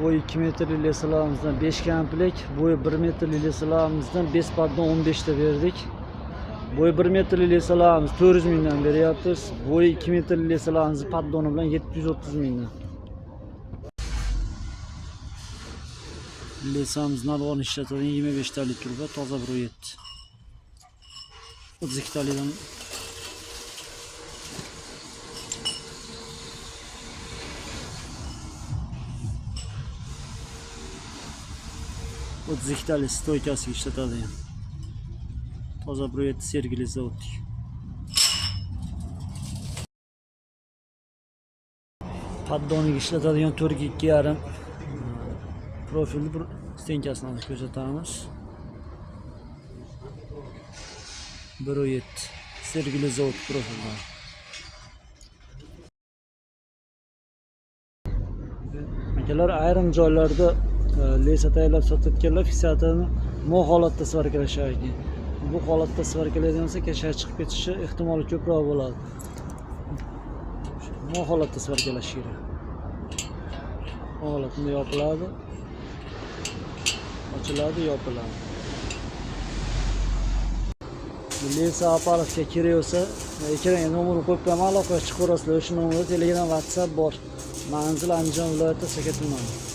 Bo'yi 2 metrli lesalarimizdan 5 komplekt, bo'yi 1 metrli lesalarimizdan 5 paddon 15 ta berdik. Bo'yi 1 metrli lesalarimiz 400 mingdan beryapmiz. Bo'yi 2 metrli lesalarimizni paddoni bilan 730 mingdan. Lesamiz narvon ishlatadigan 25 talik turba toza 1.7. 32 talidan 32 tali stoykasiga ishlatadigan. Toza 1.7 Sergeli zavodniki. Paddoniga ishlatadigan 4 ga 2,5 profilli bir stenkasini hozir ko'rsatamiz. 1.7 Sergeli zavod profildan. Akalar, ayrim joylarda lesa tayyorlab sotayotganlar fiksatorni mo holatda svarkalashar ekan. Bu holatda svarkalaydigan bo'lsa, kashar chiqib ketishi ehtimoli ko'proq bo'ladi. Mo holatda svarkalash kerak. Mo holatda yopiladi. Ochiladi, yopiladi. Lesa Aparovga kerak bo'lsa, ekranga nomerini qo'yib qo'yaman, aloqaga chiqaverasizlar. O'sha nomerda Telegram, WhatsApp bor. Manzil Andijon viloyati, Saka tumani.